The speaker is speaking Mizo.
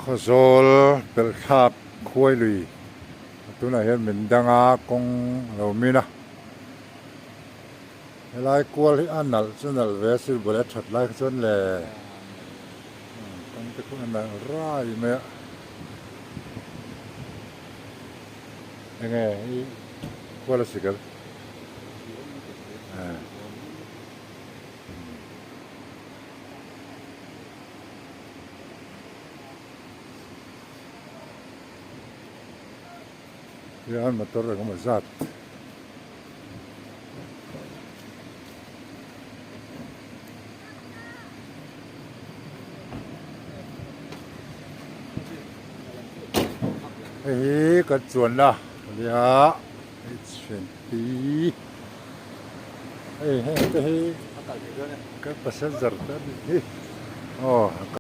Khawzawl pelh thlak khuai lui tunah hian min dang a kawng a lo min a helai kual hi a nalh chu nalh ve a silbul a that lai kha chuan le kawng te khu a nalh rai mai a enge i kual a sikal Hian motor engemaw zat hei hi kan chuanna ania H&P hei heng te hi kan passenger te a nih hi aw.